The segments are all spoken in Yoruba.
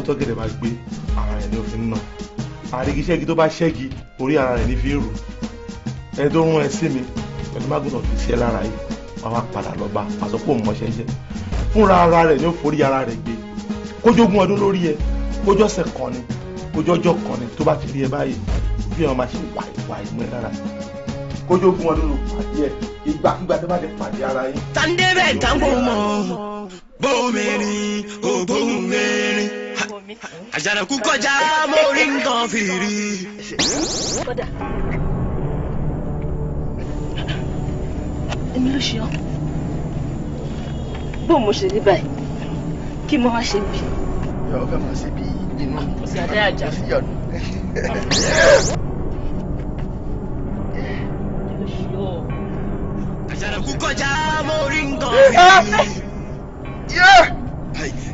Tọ́gẹ̀dẹ̀ bá gbé ara rẹ̀ ní òfin náà. Àrígiṣẹ́gi tó bá ṣẹ́gi orí ara rẹ̀ ní fi ń rù. Ẹni tó rún ẹ sí mi pẹ̀lú mágùn fi sí ẹ lára yìí, wàá wá padà lọ bá àsọpọ̀ mọ̀ṣẹ́ jẹ́. Fúnra ara rẹ̀ ní ó forí ara rẹ̀ gbé. Kójógún ọdún lórí ẹ, kójọ́sẹ̀ kan ni, kójọ́jọ́ kan ni, tó bá ti rí ẹ báyìí bí wọn máa ṣe wà ìwà ìmú ẹ lára. Kójógún ọdún ló pàdé ẹ, ìgbàkigbà tó bá ti pàdé ara yín. Tàǹdébẹ̀ tàǹkó mọ̀ bómìnirin ògbóhùn mẹ́rin àjànàkú kọjá mo rí nǹkan fìrí. Kódà èmi ló ṣe ọ́, bó mo ṣe rí báyìí kí mo wá ṣe bí. Yọ fẹ́ máa ṣe bí inú. Kò sí adé àjà. Sí ọ̀nà. Àjànàkú kọjá mo rí nǹkan fìrí.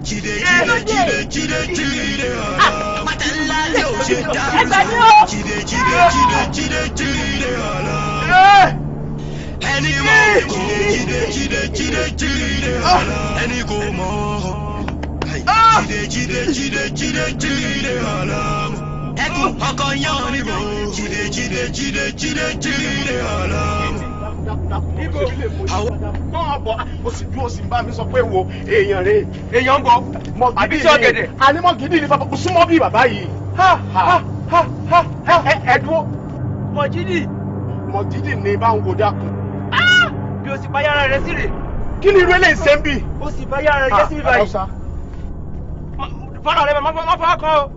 Jíde jíde jíde jíde jíde ọ̀la. Pátá ńlá yóò ṣe dárú. Jíde jíde jíde jíde jíde ọ̀la. Ẹni mọ̀ jíde jíde jíde jíde jíde ọ̀la. Ẹni kò mọ̀ jíde jíde jíde jíde jíde ọ̀la. Ẹkùn ọkọ̀ yán ni mọ̀ jíde jíde jíde jíde jíde ọ̀la. Ibo máa bọ̀, o sì dúró sí bá mi sọ pé wo èèyàn rè èèyàn ń bọ̀. Àbí tí ọ̀gẹ̀dẹ̀. Àní mọ̀ gidi ni bàbá kò súnmọ́ bí bàbá yìí. Ha ha ha ha ẹ dúró. Mọ̀jídì. Mọ̀jídì ni bá ń wo dákun. Bí o sì bá yára rẹ sí rè. Kí ni irú eléyìí ṣe ń bì? O sì bá yára rẹ jẹ́ síbi báyìí. Fọ́nà rẹ má fọwọ́ kan o.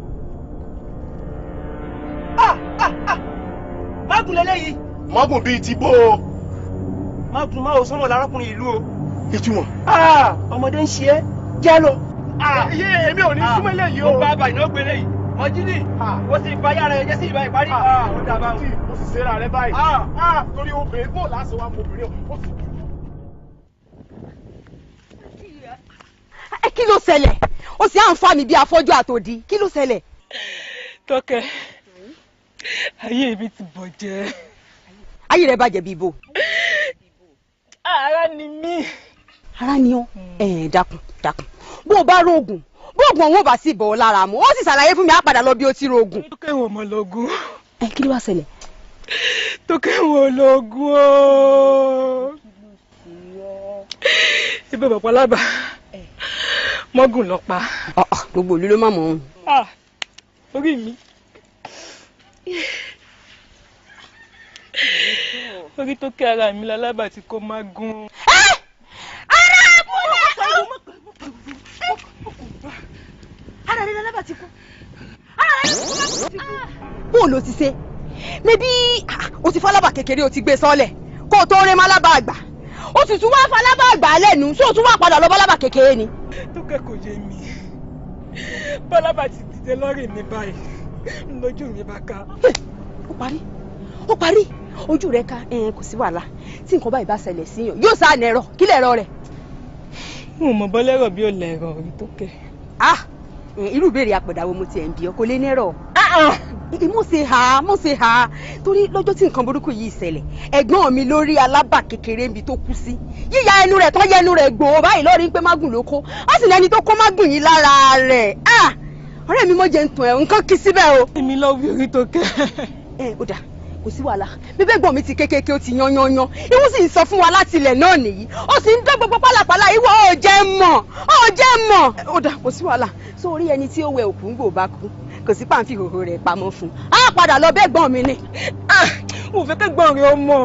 Mágùn lélẹ́yìí. Mágùn bíi ti bó o. Mágùn máa ò sọ́mọ̀ lárákùnrin ìlú o. Ìtumọ̀. Ọmọdé ń ṣe é, jẹ́ lọ. Iye èmi ò ní súnmọ́ eléyìí o. Mo bá bàyìí náà gbé eléyìí. Mọ̀jídì, o sì bá yára ẹ jẹ́ sí ìbá ìparí. Ó dà bá wọn. O sì ṣe ra rẹ báyìí. Torí obìnrin bò láti wá mọ obìnrin o sì dùn. Ẹ kí ló ṣẹlẹ̀? O sì à ń fa mi bí afọ́jú àtòdì. Kí ló ṣẹlẹ̀? Tọ́kẹ́, ayé mi ti bàjẹ́. Ayé rẹ bàjẹ́ bí ibo. Ara ni mí. Ara ni ọ́. Ẹ dákun dákun. Bó o bá rògùn, bóògùn ọ̀hún ò bá sì bọ̀ ọ́ lára mu, ó sì ṣàlàyé fún mi, á padà lọ bí ó ti rògùn. Tókẹ́ wò mọ̀ lọ́gùn. Ẹ kí ló wá ṣẹlẹ̀? Tókẹ́ wò lọ́gùn o. Ibẹ̀ bàbá lábà mọ́gùn lọ pa. Gbogbo ìlú ló má mọ̀ ọ́n. Orí mi. Orí tó kẹ́ ara mi lálábà tí kò máa gún. Ara abúlé! Ara rẹ lálábà ti kú. Ara rẹ lálábà ti kú. Bó o lo ti ṣe? Mebí o ti falábà kékeré o ti gbé sọ́lẹ̀ kó o tó rẹ́ málábà àgbà. O sì tún wá falábà àgbà lẹ́nu, ṣé o tún wá padà lọ bálábà kékeré ni? Tókẹ́ kò yé mi. Bálábà ti dìde lórí mi báyìí. Lójú mi bá ká. Ó parí. Ó parí. Ojú rẹ ká, kò sí wàhálà. Tí nǹkan báyìí bá ṣẹlẹ̀ síyàn, yóò sá nẹ̀rọ. Kí lẹ̀rọ rẹ̀? Mo mọ̀ bọ́ lẹ́rọ̀ bí ó lẹ̀rọ orí Tókẹ́. Irú ìbéèrè àpẹ̀dà wo mo tiẹ̀ ń bi ọ́, kò lè nẹ́rọ̀. Mo ṣe hà, mo ṣe hà. Torí lọ́jọ́ tí nǹkan burúkú yìí ṣẹlẹ̀, ẹ̀gbọ́n mi lórí alábà kékeré níbi tó kú sí. Yíya ẹnu rẹ̀ tán yẹnu rẹ̀ gbòó báyìí lórí pé mágùn ló kó. Ó sì lẹ́ni tó kó mágùn yìí lára rẹ̀. Ọ̀rẹ́ mi mọ̀ jẹ́ ń tún ẹ̀, nǹkan kí síbẹ̀ o. Èmi lọ wí orí Tókẹ́. Ẹ ó dà, kò sí wàhálà. Bíbẹ́ gbọ̀n mi ti kékeré ó ti yan yan yan. Ìwọ sì ń sọ fún wa láti ilẹ̀ náà nìyí. Ó sì ń dán gbogbo pálapàla ìwọ ò jẹ́ mọ̀, ò jẹ́ mọ̀. Ó dà, kò sí wàhálà. Sórí ẹni tí ó wẹ òkú ń gbò bá kú, kò sí pàǹfì ìhòhò rẹ̀ pamọ́ fún un. Á padà lọ bẹ́ẹ̀ gbọ́n mi ni. Mo fẹ́ kẹ́gbọ́n rẹ̀ ọmọ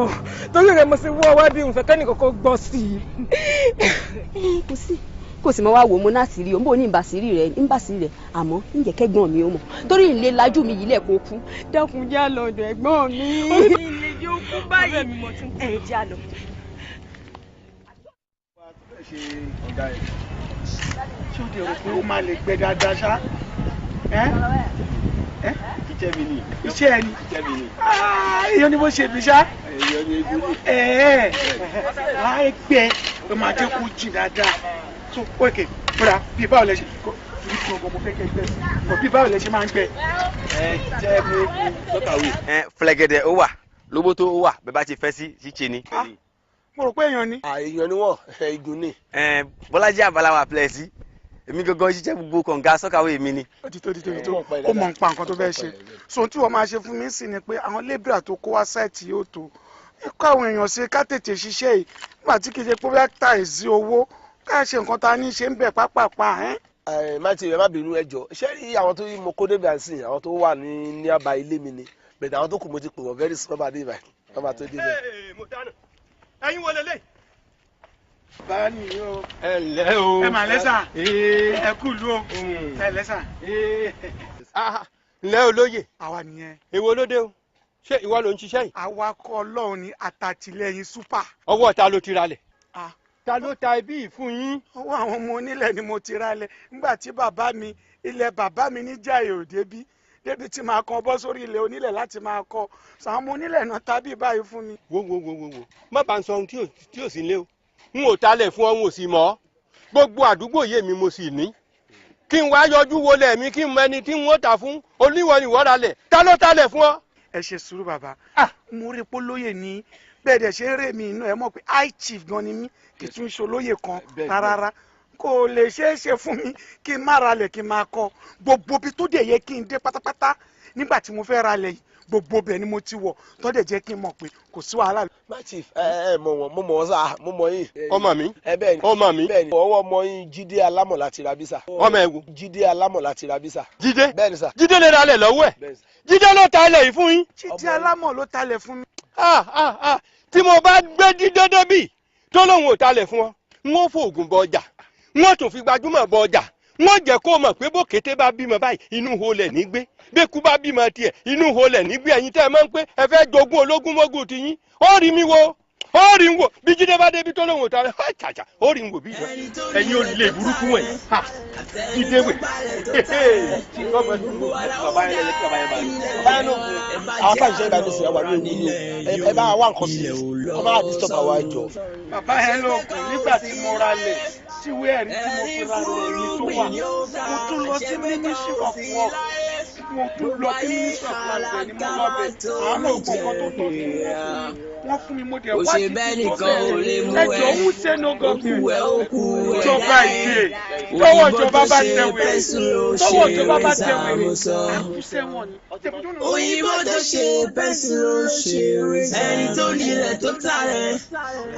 torí rẹ̀ mo ṣe wọ́ wá bí mo fẹ́ kẹ́nì kọ́kọ́ gbọ́ sí i. Kò sí kò sì mọ wá wò mo náà sì rí o, n bò ní ìbàsírí rẹ ìbàsírí rẹ, àmọ́ ń jẹ́ kẹ́gbọ́n mi ó mọ̀ torí ìlé lajú mi yìí lẹ́ẹ̀kọ́ kú. Dákun já lọ ọ̀dọ̀ ẹ̀gbọ́n mi. Ilé yóò kú báyìí. Ẹ já lọ. Ṣé o dèrò pé ó máa lè gbẹ dáadáa ṣá? Iṣẹ́ mi ni. Iṣẹ́ ẹ ni. Iṣẹ́ mi ni. Èèyàn ni mo ṣe mi ṣá. Èèyàn ni egun ni. Wàá gbẹ, ó máa jẹ́ kó jìn dáadáa. So okay, bọ́dà bí báwo lẹ ṣe torí kí ọgbọ́n mo fẹ́ kẹ́ gbẹ sí bọ̀ bí báwo lẹ ṣe máa ń gbẹ. Ẹ jẹ́ mi sọ́kàwé. Ẹ fẹlẹ́gẹ̀dẹ̀ ó wà, lóbótó ó wà, bẹ́ẹ̀ bá ti fẹ́ sí ṣíṣe ni. Mo rò pé èèyàn ni. Èèyàn ni wọ́n, igun ni. Ẹ Bọ́lájí Àbáláwà pẹ̀lẹ́ sí. Èmi gangan ṣiṣẹ́ gbogbo kànga sọ́kàwé mi ni. Ó ti tó ó mọ̀ nípa nǹkan tó fẹ́ ṣe. So tí wọ́n máa ṣe fún mi sí ni pé àwọn lébìrà tó kó wá sáìtì yóò tó. Kó àwọn èèyàn ṣe ká tètè ṣiṣẹ́ yìí. Nígbà tí kì í ṣe pé bóyá ta ìsí owó ká ṣe nǹkan ta ní ṣe ń bẹ̀ pápápá. Ẹ má ti ẹ má bínú ẹ jọ̀ọ́. Ṣé rí àwọn tó mo kó débi àǹsìn àwọn tó wà ní níàbà ilé mi ni. Bẹ̀rẹ̀ àwọn tó kù mo ti pè wọ́n very small bá dé ibà. Wọ́n máa tó dé ibẹ̀. Mo dáná. Ẹ̀yin wo lélẹ̀? Báyọ̀ nìyí o. Ẹ ǹlẹ́ o. Ẹ mà lẹ́sà. Ẹ kú ìlú o. Ẹ lẹ́sà. Ǹlẹ́ olóyè. Àwa nìyẹn. Èwo ló dé o? Ṣé ìwọ ló ń ṣiṣẹ́ yìí? Awakọ̀ Ọlọ́run ni àtàtìlẹ́yìn súpà. Ọwọ́ ta ló ti ralẹ̀? Ta ló ta ibí yìí fún yín? Ọwọ́ àwọn ọmọ onílẹ̀ ni mo ti ralẹ̀. Nígbà tí bàbá mi ilẹ̀ bàbá mi ní Jàyè ò débí. Débi tí màá kan bọ́ sórí ilẹ̀ onílẹ̀ láti máa kọ́. Sàwọn ọmọ onílẹ̀ náà tábí báyìí fún mi. Wo wo wo wo wo má bàa ń sọ ohun tí ò sí nílé o. N ò talẹ̀ fún ọ, n ò sì mọ̀ ọ́. Gbogbo àdúgbò yé mi mo sì ní. Kí n wá yọjú wọlé mi kí n mọ ẹni tí n ó ta fún. Oníwọ̀ ni ìwọ ralẹ̀. Ta ló talẹ̀ fún ọ? Ẹ ṣe sùúrù bàbá. Mo rí pé olóyè ní bẹ́ẹ̀ dẹ̀ ṣe ń rè mí inú ẹ mọ̀ pé high chief gan ni mí kì í tún ṣe olóyè kan rárá. Kò lè ṣeé ṣe fún mi kí n má ralẹ̀ kí n máa kọ́. Gbogbo ibi tó dẹ̀ yẹ kí n dé pátápátá nígbà tí mo fẹ́ ralẹ̀ yìí gbogbo bẹ̀ ni mo ti wọ̀ tó dẹ̀ jẹ́ kí n mọ̀ pé kò sí wàhálà. Má chief ẹ ẹ mọ̀ wọn mo mọ̀ wọn sá mo mọ̀ yín. Ọmọ mi. Ẹ bẹ́ẹ̀ ni. Ọmọ mi. Bẹ́ẹ̀ ni ọwọ́ ọmọ yín Jídé Alámọ̀ láti ra bísà. Ọmọ ẹ wo. Jídé Alámọ̀ láti ra bísà. Jídé. Bẹ́ẹ̀ ni sà. Jídé lè ralẹ̀ lọ́wọ́ ẹ̀. Jídé ló ta ilẹ̀ yìí fún yín. Jídé Alámọ̀ ló talẹ̀ fún mi. Tí mo bá gbé Jídé débì tó lóun ò talẹ̀ fún ọ, n ó fòògùn bọ ọjà, n ó tún fi gbajúmọ̀ bọ ọjà, n ó jẹ́ kó mọ̀ pé bókété bá bímọ báyìí inú holẹ̀ ní gbé, bẹ́kú bá bímọ tiẹ̀ inú holẹ̀ ní gbé. Ẹ̀yin tẹ́ ẹ máa ń pé ẹ fẹ́ jogún ológun mógún ti yín, ó rí mi wo, ó rí n wò bí Jídé bá débi tó lóun ò talẹ̀, ó ṣàṣà ó rí n wò bí ìjọ. Ẹ̀yin olè burúkú wọ̀nyí, Jídé wè. Àwọn táwọn ìṣe ìbánisí àwọn àríwá ewu ni o, ẹ bá wá nǹkan sí i, ọmọ àdìsọ́ bá wa jọ. Bàbá yẹn ló kù nígbà tí mo ralẹ̀ tí ìwé ẹ̀rí tí mo fi ralẹ̀ mi tó wà. Mo tún lọ sí Ministry of Work. Mo tún lọ sí Ministry of Land ni mo lọ bẹ̀. Àwọn náà gbọ́ nǹkan tó tọ́ sí wọ́n fún mi mo dẹ̀ wá sí ti tó bẹ̀rẹ̀. Ẹjọ́ ń ṣe no government. Ìjọba ìdè. Tọ́wọ́ ìjọba bá tẹ wèrè. Tọ́wọ́ ìjọba bá tẹ wèrè. Àkúṣe wọn ni. Òyìnbó tó ṣe pẹ́sì ló ṣe rẹ́sà. Ẹni tó nílẹ̀ tó talẹ̀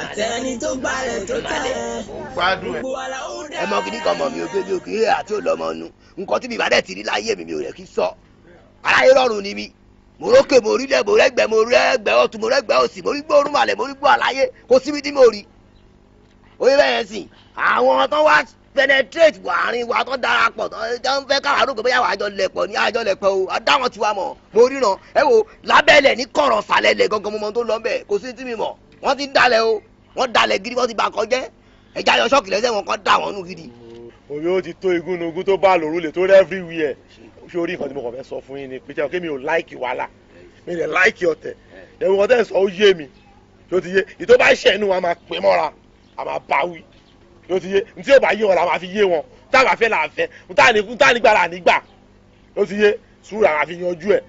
àtẹni tó gbalẹ̀ tó talẹ̀. Gbádùn ẹ. Ẹ mọ kìíní kan mọ mi ò gbé mi ò kì í àti òlọmọ nu. Nǹkan tí mi bá dẹ̀ ti rí láyé mi mi ò rẹ̀ kí sọ. Aráyé rọrùn ni mi. Mo rókè mo rí lẹ̀ mo rẹ́gbẹ́ mo rẹ́gbẹ́ ọ̀tún mo rẹ́gbẹ́ òsì mo rí gbóòórùn màlẹ̀ mo rí gbó àláyé kò síbi tí mo rí. Oyè bẹ́ẹ̀ yẹn sìn àwọn tó wá penetrate wàárín wa tó darapọ̀ tó ń fẹ́ káwa rògbò bóyá wàá jọ lẹ̀pọ̀ ní àjọ lẹ̀pọ̀ o adáwọn tiwa mọ̀ mo ríran ẹ wo lábẹ́lẹ̀ ní kọ̀rọ̀ sàlẹ̀ lẹ̀ gangan mo mọ tó lọ bẹ́ẹ̀ kò sí tí mi mọ̀ wọ́n ti ń dalẹ̀ o wọ́n dalẹ̀ gidi wọ́n ti bà kọjẹ́ ẹja yọ ṣọ́ọ̀kì lẹ́sẹ̀ wọn kọ́ da wọn nù gidi. Omi ó ti tó igúnnugún tó bá lòrú lè tó rẹ́ everywhere. Ṣé orí nǹkan tí mo kàn fẹ́ sọ fún yín ni pé ṣé mi ò láìkì wàhálà mi lè láìkì ọ̀tẹ̀ ẹ̀wọ̀n kan tẹ́ ń sọ ó yé mi ṣó ti yé ìtó bá ṣẹ̀ inú wa máa pè mọ́ra a máa bá wí ṣó ti yé ntí yóò bá yé wọn la máa fi yé wọn tá a bá fẹ́ là á fẹ́ ntá nígbà là nígbà ṣó ti yé sùúrù la máa fi yanjú ẹ̀.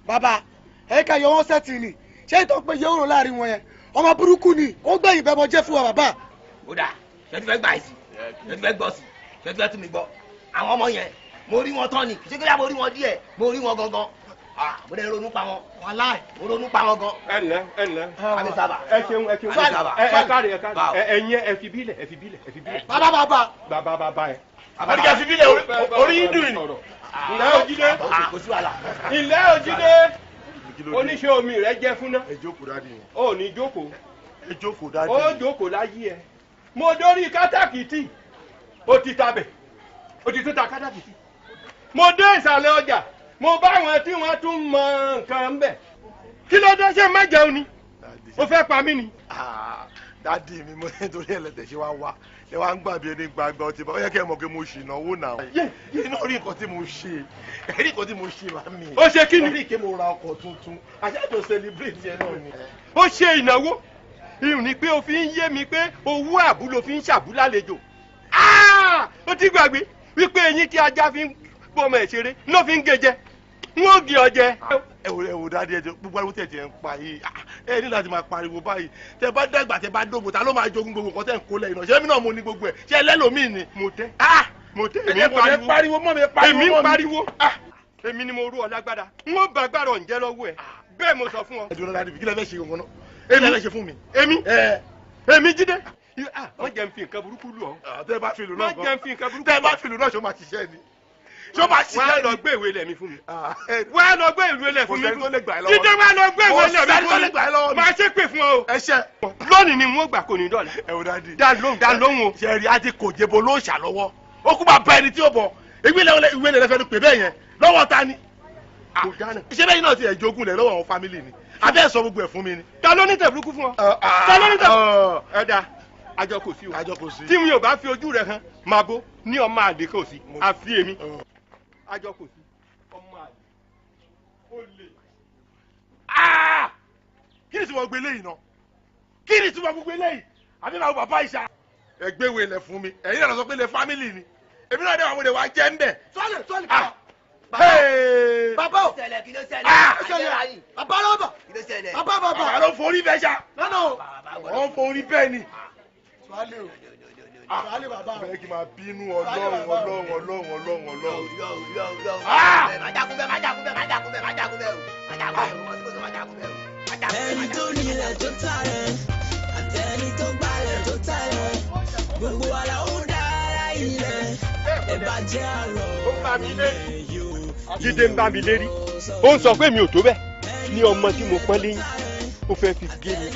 Bàbá ẹ ká yọ wọn sẹ́tì ni ṣé ìtọ́ pé yẹ́wòrò láàrin wọn yẹn ọmọ burúkú ni ó gbẹ̀yìn bẹ́ẹ̀ bọ́ jẹ́ fún wa bàbá. Ó dà ṣé tí fẹ́ gbà sí ṣé tí fẹ́ gbọ́ sí ṣé tí fẹ́ tún mi gbọ́ àwọn ọmọ yẹn mo rí wọn tán ni ṣé kí mo rí wọn díẹ̀ mo rí wọn gangan mo dẹ̀ ronú pa wọn wàláì mo ronú pa wọn gan. Ẹ ǹlẹ́ ẹ ǹlẹ́. Àmì sábà. Ẹ ṣeun ẹ ṣeun ẹ káre ẹ káre ẹ̀yin ẹ fi bílẹ̀ ẹ fi bílẹ̀ ẹ fi bílẹ̀. Bàbá bàbá. Bàbá bàbá ẹ. Àbíkẹ́ fi bílẹ̀ orí yín dùn ní. Ǹlẹ́ Òjídé. Kò sí wàhálà. Ǹlẹ́ Òjídé. Oníṣẹ́ omi rẹ jẹ́ fúnná. Ẹ jókòó dáàdì. Ó ní jókòó. Ẹ jókòó dáàdì. Ó jókòó láyé ẹ. Mo dórí kátàkìtì. Ó ti tabẹ̀. Ó ti tún ta kátàkìtì. Mo dé ìsàlẹ̀ ọjà mo bá wọn tí wọ́n tún mọ nǹkan bẹ̀. Kí ló dé ṣe má jẹun ni o fẹ́ pa mí ni. Dádì mi mo nítorí ẹlẹ́tẹ̀ ṣe wá wá ẹ wá ń gbà bí ẹni gbàgbà ọtí bá ó yẹ kẹ́ ẹ mọ̀ pé mo ṣì náwó náà. Iná rí nǹkan tí mo ṣe rí nǹkan tí mo ṣe bá mi. Ó ṣe kí ni. Rí kí mo ra ọkọ̀ tuntun àṣàjọ celebrate yẹn náà ni. Ó ṣe ìnáwó ìrùn ni pé o fi ń yé mi pé owó àbú ló fi ń ṣàbú lálejò. Ó ti gbàgbé wípé eyín tí ajá fi ń bọ́mọ ẹ̀ ṣeré ló fi ń gé jẹ n ó gé ọ jẹ. Ẹ wò dáadé ẹ jẹ gbogbo ariwo tẹ̀ tẹ̀ ń pa yìí ẹ ní láti máa pariwo báyìí tẹ bá dàgbà tẹ bá dógbò ta ló máa jogún gbogbo nǹkan tẹ̀ ń kó lẹ́yìn náà ṣé èmi náà mo ní gbogbo ẹ̀ ṣé ẹlẹ́lòmíì ni. Mo tẹ́ Mo tẹ èmi ń pariwo mọ́ mi pariwo èmi ń pariwo. Èmi ni mo rú ọ lágbára. N ó bá agbára ọ̀njẹ́ lọ́wọ́ ẹ̀. Bẹ́ẹ̀ mo sọ fún ọ. Ẹ dúró dáadé kí lẹ fẹ́ ṣe gangan náà? Kí lẹ fẹ́ ṣe fún mi? Èmi. Èmi Jídé. Má jẹ́ n fi nǹkan burúkú lù ọ́. Tẹ́ bá fi lù náà má jẹ́ n fi nǹkan burúkú. Tẹ́ bá fi lù náà ṣó máa ṣiṣẹ́ ni. Ṣó máa ṣiṣẹ́ ni. Wá lọ gbé ìwé lẹ̀ mi fún mi. Wá lọ gbé ìwé lẹ̀ fún mi. Kò sẹ́ni tó lè gbà ẹ́ lọ́wọ́. Jídé wá lọ gbé ìwé lẹ̀ mi fún mi. Kò sẹ́ni tó lè gbà ẹ́ lọ́wọ́ mi. Máa ṣe pè fún ọ o. Ẹ ṣe. Lónìí ni n ó gbà kò ní dọ̀la. Ẹ wò dáadé. Dá lóhùn dá lóhùn o. Ṣé rí ajé kò jebo ló ṣà lọ́wọ́. Ó kú bá bá ẹni tí ó bọ̀. Ìwé lẹ̀ fẹ́ pè bẹ́ẹ̀ yẹn. Lọ́wọ́ ta ni? Ṣé bẹ́ẹ̀ náà ti ẹ̀ jogún lẹ̀ lọ́wọ́ àwọn fámìlì ni? Abẹ́ sọ gbogbo ẹ̀ fún mi ni. Ta ló ní tẹ̀ burúkú fún ọ? Ta ló ní tẹ̀? Ẹ dáa, àjọ kò sí o. Àjọ kò sí. Tí mi ò bá fi ojú rẹ hàn, máa bó ní ọmọ àlè kò sí. Àfi èmi. Àjọ kò sí. Ọmọ àlè. Ó lè. Kí ni tí wọ́n gbé léyìí náà? Kí ni tí wọ́n gbé léyìí? Àbí màá bàbá ìṣá. Ẹ gbé ìwé lẹ̀ fún mi. Ẹ̀yin náà lọ sọ pé lè fámìlì ni. Èmi náà dẹ̀ wà mo lè wá jẹ́ ń bẹ̀. Sọ́ọ̀lì sọ́ọ̀lì kọ́. Bàbá o. Ṣẹlẹ̀ kí ló ṣẹlẹ̀? Ṣẹlẹ̀ bàbá lọ́bọ̀. Kí ló ṣẹlẹ̀? Bàbá bàbá. Bàbá ló forí bẹ́ẹ̀ ṣá. Lọ́nà o. Wọ́n forí bẹ́ẹ̀ ni. Sọ́ọ̀lì o. Sọ́ọ̀lì bàbá o. Bẹ́ẹ̀ kí n máa bínú Ọlọ́run Ọlọ́run Ọlọ́run Ọlọ́run Ọlọ́run. Ẹni tó nílẹ̀ tó tà rẹ̀, àtẹni tó gbalẹ̀ tó tà rẹ̀, gbogbo wa la ó dára ilẹ̀, ẹ bá jẹ́ àrọ̀ Jídé ń bá mi lérí. Ó ń sọ pé mi ò tó bẹ́ẹ̀ ní ọmọ tí mo pọ́n léyìn ó fẹ́ fi gé mi.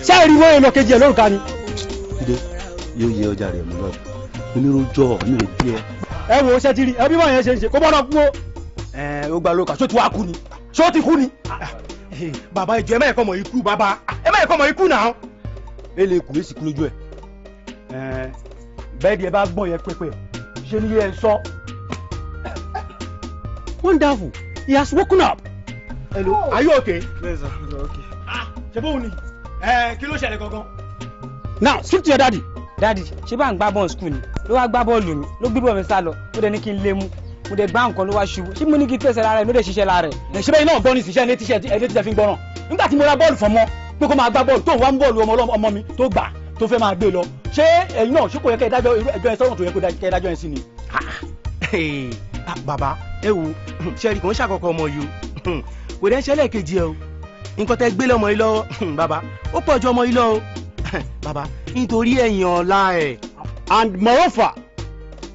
Ṣé ẹ rí wọ́n yẹn lọ kejì ẹ̀ lórúkà ni. Jídé yóò yẹ ọjà rẹ̀ mú lọ onírúurú mi ò bí ẹ. Ẹ wo ṣé ti rí ẹ bí wọ́n yẹn ṣe ń ṣe kó bọ́dọ̀ kú o. Ẹ ó gba lórúkà ṣó ti wá kú ni ṣó ti kú ni. Bàbá ìjọ ẹ má yẹ kọ́ mọ̀ ikú bàbá ẹ má yẹ kọ́ mọ̀ ikú náà. Ele kù èsì kú lójú ẹ bẹ́ẹ̀ di ẹ bá gbọ́n yẹn pépè ṣe ni yẹ ẹ sọ. Wonderful, he has woken up. Hello, are you okay? Yes, sir. I'm okay. Ah, ṣe bóun ni kí ló ṣẹlẹ̀ gangan? Now speak to your daddy. Daddy, ṣé bá ń gbá bọ́ọ̀lù school ni ló wá gbá bọ́ọ̀lù mi ló gbé bọ́ọ̀lù mi sá lọ ó dẹ̀ ní kí n lé mú mo dẹ̀ gbá nǹkan ló wá ṣubú ṣé mo ní kí n tẹ̀sẹ̀ lára ẹ̀ ló dẹ̀ ṣiṣẹ́ lára ẹ̀. Ṣé bẹ́ẹ̀ náà gbọ́ ní ìṣiṣẹ́ ẹni tíṣẹ́ fi ń gbọ́ràn nígbà tí mo ra bọ́ọ̀lù fọmọ pé kó máa gbá bọ́ọ̀lù tó wá ń bọ́ọ̀lù ọmọ mi tó gbà tó fẹ́ máa gbé lọ ṣé ẹ̀yin náà ṣé kò yẹ kẹ́ ẹ dájọ́ ẹjọ́ ẹ sọ́run tó yẹ kó kẹ́ ẹ dájọ́ ẹ sí ni. Bàbá ẹ wo ṣẹ́ẹ̀rì kò ń ṣàkọ́kọ́ ọmọ yìí o kò dẹ́ ń ṣẹlẹ̀ kejì ẹ o nǹkan tẹ́ gbé lọ́mọ yìí lọ́wọ́ bàbá ó pọ̀ ju ọmọ yìí lọ o bàbá nítorí ẹ̀yìn ọ̀la ẹ̀. And moreover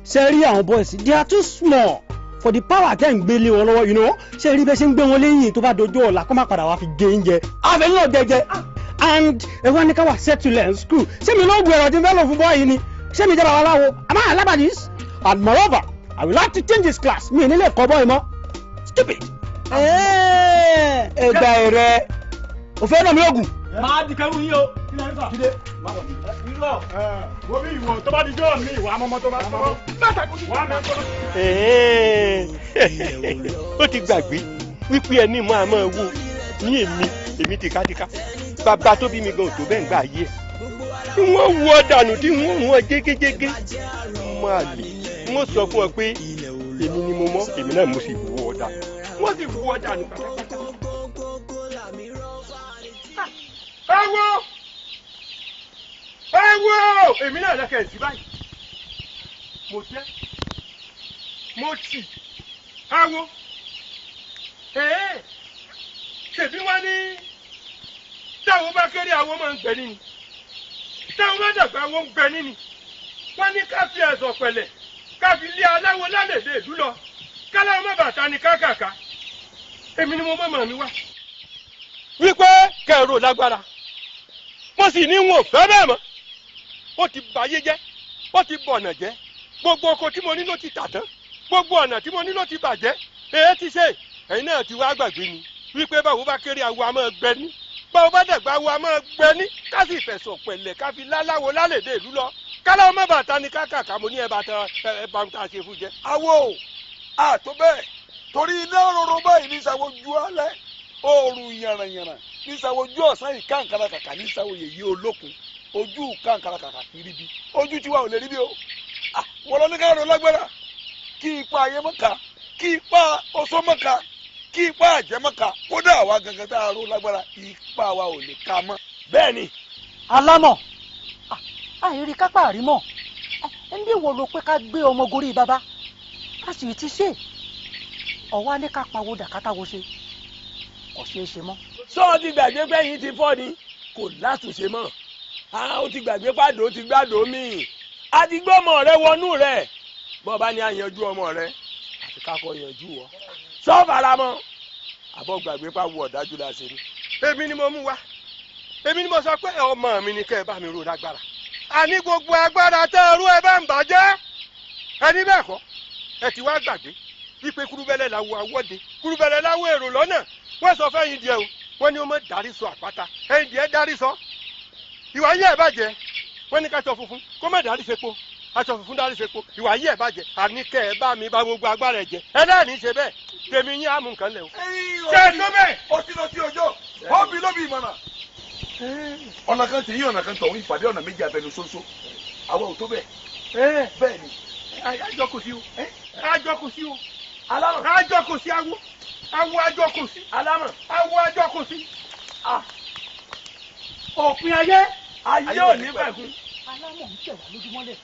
ṣe rí àwọn boys they are too small for the power tẹ́ ń gbé lé wọn lọ́wọ́ you know ṣe rí bẹ́ẹ̀ ṣe ń gbé wọn lẹ́yìn tó bá dojú ọ̀la kó má padà wá fi gé oúnjẹ àfẹ́yìn náà jẹjẹ and ẹ wá ní ká wà settle in school ṣé mi ló gbé ẹ̀rọ tí n fẹ́ lò fún bọ́ọ̀yì ni ṣé mi jẹ́ babaláwo am I alabadis and moreover I would like to change his class mi ò ní lè kọ́ bọ́ọ̀yì mọ́ stupid. ẹ gba ẹrẹ òfin náà mi ò gùn. Máa di kẹrù yín o kí ló ń fà. Jídé irọ́ wo bí ìwọ tó bá di jọ́ mi ìwà amọ́mọ́ tó bá tọ́ wà á mẹ́kọ́. Ó ti gbàgbé wípé ẹni máa máa wo ní èmi èmi tìkatìka bàbá tó bí mi gan òtó bẹ́ẹ̀ ń gbà yé ẹ̀ tí wọ́n wú ọ dànù tí wọ́n rún ọ jégéjégé máa lè wọ́n sọ fún ọ pé èmi ni mo mọ̀ èmi náà mo sì wú ọ dànù wọ́n sì wú ọ dànù pátápátá. Ẹ wo ẹ wo èmi náà lẹ́kẹ̀ẹ́ sí báyìí mo jẹ́ mo tì ẹ wo ṣèbí wọ́n ní táwọn bá kéré àwọn máa ń gbẹ níní táwọn bá dàgbà àwọn ń gbẹ níní wọ́n ní ká fi ẹ̀sọ̀ pẹ̀lẹ́ ká fi lé aláwo lálẹ́dẹ̀ ìlú lọ káláwo má bàtà ní kákàká èmi ni mo mọ̀ mọ̀ mi wá. Wípé kẹrò lágbára mo sì ní wọn ò fẹ́ bẹ́ẹ̀ mọ́ ó ti báyé jẹ́ ó ti bọ̀nà jẹ́ gbogbo oko tí mo ní ló ti tà tán gbogbo ọ̀nà tí mo ní ló ti bàjẹ́ èyí ti ṣe ẹ̀yin náà ti wá gbàgbé ni wípé báwo bá kéré awo a máa gbẹ ní báwo bá dàgbà awo a máa gbẹ ní ká sì fẹ̀sọ̀ pẹ̀lẹ́ ká fi láláwo lálẹ́dẹ̀ ìlú lọ káláwo má bàtà ni kákàkà mo ní ẹ bàtà ẹ bá ń tà ṣe fún jẹ. Awo àtó bẹ́ẹ̀ torí iná roro báyìí ní ìsàwọ̀ ju alẹ́ oòrùn yànrànyànrà ní ìsàwọ̀ ojú ọ̀sán ìkàǹkàrà kàkà ní ìsàwọ̀ yèyí olókun ojú kàǹkàrà kàkà kì í ríbi ojú tiwa ò lè ríbi o. Wọ́n lọ ní ká rò lágbára kí ipa ayé mọ́ka kí ipa oṣó mọ́ka Kí ipá àjẹmọ́ka kódà àwa gangan tá a ró lágbára ipá wa ò lè ka mọ́. Bẹ́ẹ̀ ni. Alámọ̀ àìrí kápá àrímọ̀ ẹni wo ló pé ká gbé ọmọ gorí bàbá a sì ti ṣe ọwọ́ ní ká pawó dàkátàwó ṣe kò ṣeé ṣe mọ́. Sọ ti gbàgbé pé yín ti fọ́ ni kò látúnṣe mọ́. Ó ti gbàgbé pàdó ti gbàdó míì a ti gbọ́ ọmọ rẹ wọnú rẹ bọ́ bá ní àyànjú ọmọ rẹ àti kákọ́ yanjú wọ sọ faramọ́ àbọ̀ gbàgbé pàwọ̀ ọ̀dájú la ṣe ni. Èmi ni mo mú wa, èmi ni mo sọ pé ọmọ mi ni kẹ́ ẹ bá mi rò lágbára. Àní gbogbo agbára tẹ́ ẹrú ẹ bá ń bàjẹ́ ẹni bẹ́ẹ̀ kọ́. Ẹ ti wá gbàgbé wípé kúrúbẹ́lẹ́ làwọ̀ àwọ̀de, kúrúbẹ́lẹ́ láwọ̀ èrò lọ́nà. Wọ́n sọ fẹ́yìn díẹ̀ o, wọ́n ní ó mọ̀ dárí sọ àpáta, ẹ̀yìn díẹ̀ dárí sọ. Ìwà yẹ́ ẹ̀ bàjẹ́, wọ́n ní káṣọ funfun kó má dárí sepo, aṣọ funfun dárí sepo, ìwà yẹ́ ẹ̀ bàjẹ́. Àní kẹ́ ẹ bá mi bá gbogbo agbára ẹ̀ jẹ́, ẹ náà ní í ṣe bẹ́ẹ̀, tèmi yín á mú nǹkan lẹ̀ o. Ṣé ẹ tó bẹ́ẹ̀? Ó ti lọ sí ọjọ́, ó bí ló bí ìmọ̀ràn. Ọ̀nà kan tèyí, ọ̀nà kan tọ̀hún, ìpàdé ọ̀nà méjì abẹnú ṣoṣo. Àwa ò tó bẹ́ẹ̀. Bẹ́ẹ̀ ni. Àjọ kò sí o. Àjọ kò sí o. Alámọ̀. Àjọ kò sí awo. Awo àjọ kò sí. Alámọ̀. Awo àjọ kò sí. Òpin ayé. Ayé ò ní pẹ̀kun. Alámọ̀ ń tẹ̀ wá lójúmọ́lẹ̀.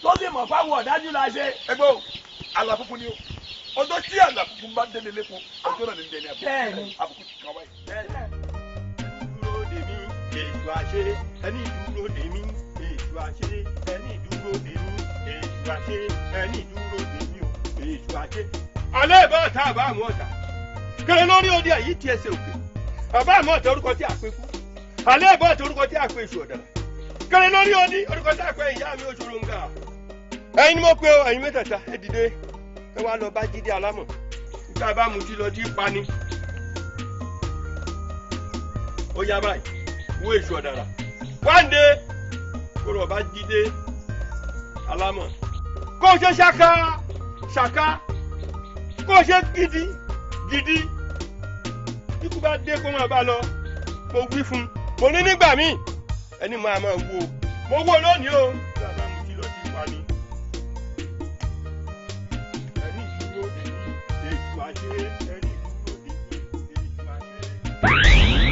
Tó sì mọ̀ fáwọn ọ̀dájú la ṣe. Ẹgbẹ́ o, àlà funfun ni o. Ọjọ́ tí àlà funfun bá délé lẹ́kọ̀ọ́, ọjọ́ náà ní dẹni àbùkù. Bẹ́ẹ̀ni. Àbùkù ti kàn wáyé. Dúró dè mí, èṣù àṣẹ, ẹni dúró dè mí, èṣù àṣẹ, ẹni dúró dè mí, èṣù àṣẹ, ẹni dúró dè mí o, èṣù àṣẹ. Alẹ́ ìbá ọ̀tá àbá àmú ọ̀tá. Kẹlẹ́ lórí odi àyí ti ẹsẹ̀ òkè. Àbá àmú ọ̀tá orúkọ tí a pè kú. Alẹ́ ìbá ọ̀tá orúkọ tí a pè èṣù ọ̀dàrà. Kẹlẹ́ lórí odi orúkọ tí a pè ìyá mi oṣù ronga. Ẹ̀yin ni mo pe o, ẹ̀yin mẹ́tẹ̀ẹ̀ta, ẹ dìde. Ẹ wá lọ bá Jídé Alámọ̀. Nígbà bá mutí lọ tí pa ni. Ó yá báyìí, wo èṣù ọ̀dàrà. Wáńdé kó lọ bá Jídé Alámọ̀. Kó o ṣe ṣáká ṣáká, kó o ṣe gidi gidi. Ikú bá dé kó máa bá lọ. Mo wí fún un, mo ní nígbà míì ẹni máa máa wo. Mo wo lónìí o. Nígbà bá mutí lọ sí pa ni. Ẹni dúró dè mí, èṣù àṣẹ, ẹni dúró dè mí, èṣù àṣẹ.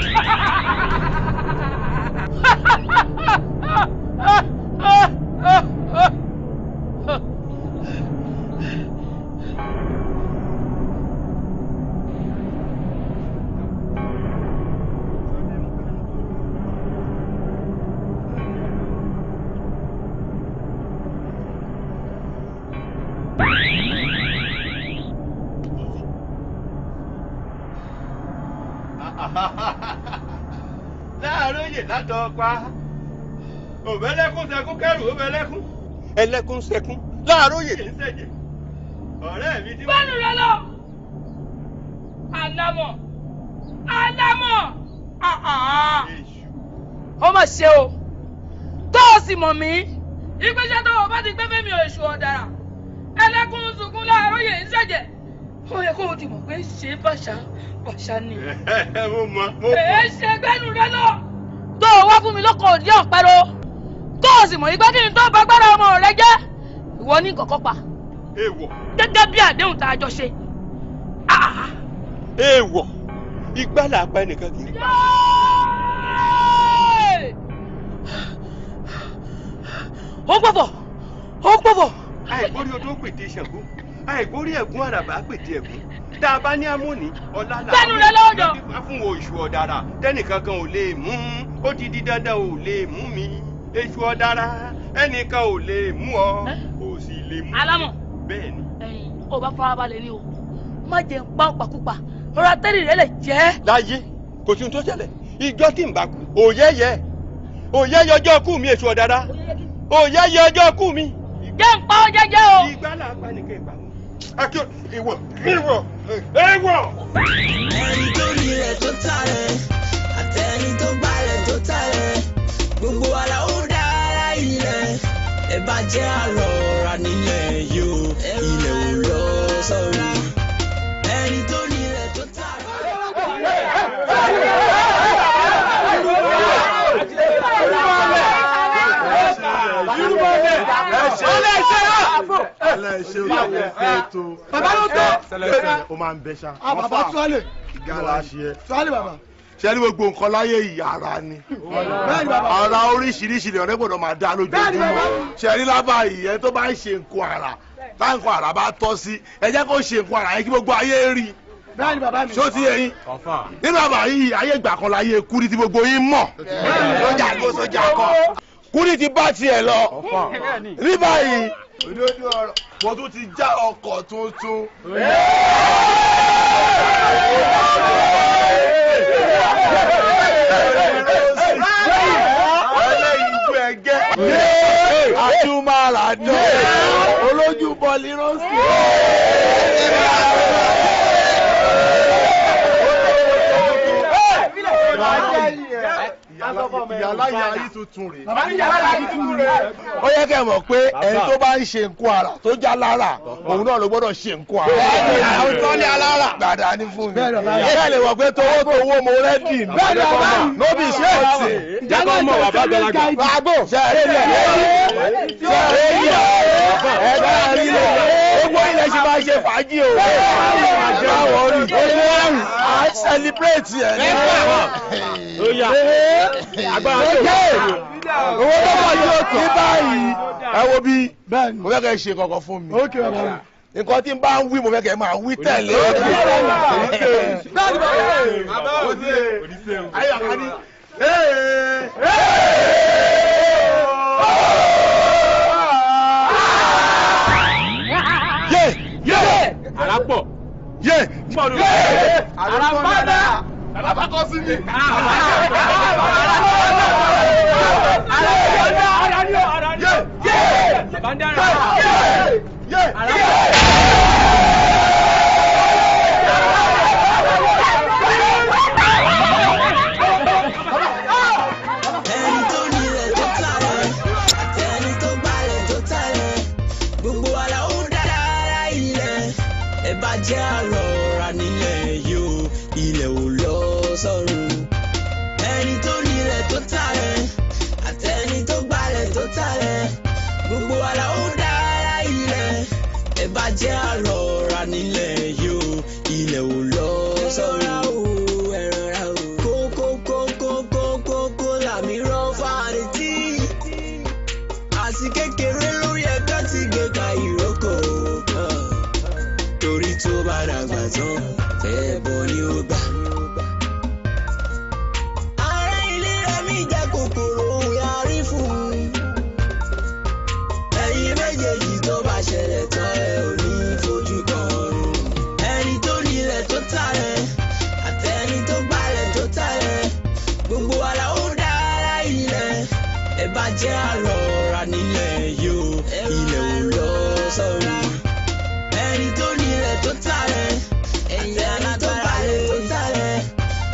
Láàárọ̀ yè látọ̀ pa òbẹ́lẹ́kún sẹkún kẹrù òbẹ́lẹ́kún ẹlẹ́kún sẹkún láàárọ̀ yè ń sẹ̀jẹ̀ ọ̀rẹ́ mi ti. Bẹ́ẹ̀ni rẹ lọ Alámọ̀ Alámọ̀ ó mà ṣe o tó o sì mọ̀ mí ìgbésẹ̀ tó o bá ti gbé fẹ́mi èṣù ọ̀dàrà ẹlẹ́kún sunkún láàárọ̀ yè ń sẹ̀jẹ̀ ó yẹ kó o ti mọ̀ pé ṣe bàṣà bàṣà ni. Mo mọ mo mọ. Èé ṣe gbẹ́nu rẹ lọ. Tó o wá fún mi lóko òdì ọ̀pẹ́rọ tó o sì mọ̀ yí pé kí n tó bá gbára ọmọ rẹ jẹ́ ìwọ ní kọ̀kọ́ pa. Èèwọ̀. Gẹ́gẹ́ bí àdéhùn tá a jọ ṣe. Èèwọ̀ igbá là pa ẹnìkan kì í pa. Ó pọ̀pọ̀ ó pọ̀pọ̀. Àìgbórí odó pètè Ṣàngó, àìgbórí ẹ̀gún àràbà pètè ẹ̀gún. Tá a bá ní amóni ọ̀la là Gbẹ́nu rẹ lọ́jọ́. Fún oṣù ọ̀dàrà tẹ́nìkan kan ò lè mú, ó ti di dandan ò lè mú mi. Èṣù ọ̀dàrà ẹnìkan ò lè mú ọ, ò sì lè mú mi. Alámọ̀. Bẹ́ẹ̀ ni. Ẹ̀yin ò bá farabalẹ̀ ni o, má jẹ́ ń pa òpàkúpa, rọra tẹ́lẹ̀ rẹ lè jẹ́. Láyé kò sí ohun tó ṣẹlẹ̀, ìjọ tí ń bá kú òyẹ́yẹ òyẹ́yẹ ọjọ́ kú mi èṣù ọ̀dàrà òyẹ́yẹ ọjọ́ kú mi. Jẹ́ ń pa ọ́ jẹ́jẹ́ o. Ìgbà là pa nìkan ìgbà wọn. Akí ìwọ ìwọ ìwọ. Ẹni tó ní rẹ̀ tó tà rẹ̀, àtẹni tó gbà rẹ̀ tó tà rẹ̀, gbogbo wa la ó dára ilẹ̀. Ẹ bá jẹ́ àrọ̀ra nílẹ̀ yóò, ilẹ̀ ò lọ sọ̀rọ̀. Ẹni tó ní rẹ̀ tó tà rẹ̀. Irúmọlẹ̀! Ẹ ṣe o tó. Bàbá ló tó. O máa ń bẹ ṣá. Bàbá Tuwálé. Ìgbàlá ṣe é. Tuwálé bàbá. Ṣé ní gbogbo nǹkan láyé yìí ara ni? Ara oríṣiríṣi ni ọ̀rẹ́ gbọ́dọ̀ máa dá lójoojúmọ́. Ṣé ní lábàá yìí ẹni tó bá ń ṣe nǹkan àrà tá nǹkan àrà bá tọ́ sí ẹ jẹ́ kó ṣe nǹkan àrà yẹn kí gbogbo ayé rí. Ṣé ó ti yé yín? Nínú àbá yìí ayé ìgbà kan láyé Kúdí tí gbogbo yín mọ̀. Sójà kó sójà kọ. Kúdí ti bá tiẹ̀ lọ. Ní báyìí mo tún ti já ọkọ̀ tuntun. Ẹlẹ́yinjú ẹgẹ́ àtúmọ̀ràdán olójú bọ́ọ̀lì rọ́ọ̀sì. Ìyálà ya ayé tuntun rè. Ó yẹ kẹ́ mọ̀ pé ẹni tó bá ń ṣe nǹkan àrà tó já lára òun náà ló gbọ́dọ̀ ṣe nǹkan àrà. Àwọn tó ní alára gbàdá ní fún mi. Ṣé lè wọ̀ pé towó towó mo rẹ́dì ní? No be ṣéètì. Jẹ́ mọ̀ bàbá àgbàlagbà. Bàbá ṣe é lẹ̀ ṣe é lẹ̀ ẹ̀dá rí lẹ̀. Gbogbo ilẹ̀ ṣe máa ṣe fàájì o. Báwo rí? À ń celebrate ẹ̀ ní. Agbára tó owó tó bá yóò tó. Ní báyìí ẹ wo bí mo fẹ́ kẹ́ ṣe kankan fún mi. Nǹkan tí n bá ń wí mo fẹ́ kẹ́ máa wí tẹ̀lé. Àràpọ̀. Yé! Àràpàdà. Bàbá kọ sí mi. Ẹni tó nílẹ̀ tó talẹ̀, àtẹni tó gbalẹ̀ tó talẹ̀, gbogbo wa la ó dára ilẹ̀. Ẹ bá jẹ́ àrọ̀ra nílẹ̀ yìí o, ilẹ̀ ò lọ sọ́run. Ẹni tó nílẹ̀ tó talẹ̀, àtẹni tó gbalẹ̀ tó talẹ̀, gbogbo wa la ó dára ilẹ̀. Ẹ bá jẹ́ àrọ̀ra nílẹ̀ yìí o, ilẹ̀ ò lọ sọ́run. Kókókókókókó làmì rán fáretí. Àti kékeré lórí ẹ̀ka ti gbé ka ìrókò. Torí tó bá dàgbà tán, fẹ́ bọ́ ni ó gbà. Ará ilé rẹ̀ mi jẹ́ kòkòrò òun yarí fún un. Ẹ̀yin méjèèjì tó bá ṣẹlẹ̀ tán ẹ ò ní fojú kan ọ̀run. Ẹni tó nílẹ̀ tó talẹ̀, àtẹni tó gbalẹ̀ tó talẹ̀, gbogbo wa la ó dára ilẹ̀. Ẹ bá jẹ́ àrọ̀ra nílẹ̀ yìí o, ilẹ̀ ò lọ sọ́run. Ẹni tó nílẹ̀ tó talẹ̀, àtẹni tó gbalẹ̀ tó talẹ̀,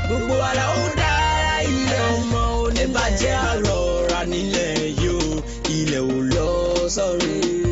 gbogbo wa la ó dára ilẹ̀. Ẹ bá jẹ́ àrọ̀ra nílẹ̀ yìí o, ilẹ̀ ò lọ sọ́run.